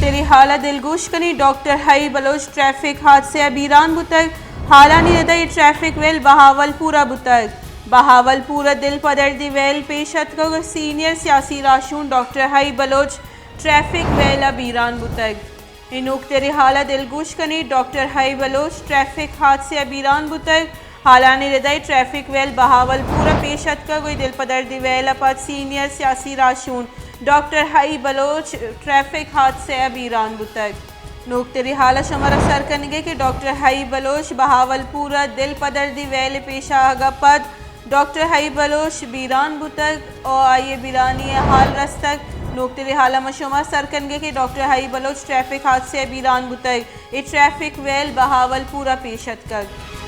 نوکتریں حال ءَ دلگوش کنیں، ڈاکٹر حئی بلوچ ٹریفک حادثہ ءَ بیران بوتگ۔ حالانی رد ءَ اے ٹریفک ویل بہاول پور ءَ بوتگ۔ بہاول پور ءَ دل پدردی ویل پیش اتکگ ءُ سینئر سیاسی راہشون ڈاکٹر حئی بلوچ ٹریفک ویل ءَ بیران بوتگ۔ اے نوکتریں حال ءَ دلگوش کنیں، ڈاکٹر حئی بلوچ ٹریفک حادثہ ءَ بیران بوتگ۔ حالانی رد ءَ ٹریفک ویل بہاول پور ءَ پیش اتکگ ءُ اے دل پدردی ویل ءَ پد سینئر سیاسی راہشون ڈاکٹر حئی بلوچ ٹریفک حادثہ ءَ بیران بوتگ۔ نوکتریں حال ءَ شمارا سر کنگ ءَ کہ ڈاکٹر حئی بلوچ بہاول پور ءَ دل پدردی ویل ءِ پیش آہگ ءَ پد ڈاکٹر حئی بلوچ بیران بوتگ ءُ آئی ءِ بیرانی ءِ حال رستگ۔ نوکتریں حال ءَ ما شمارا سر کنگ ءَ کہ ڈاکٹر حئی بلوچ ٹریفک حادثہ ءَ بیران بوتگ۔ اے ٹریفک ویل بہاول پور ءَ پیش اتکگ۔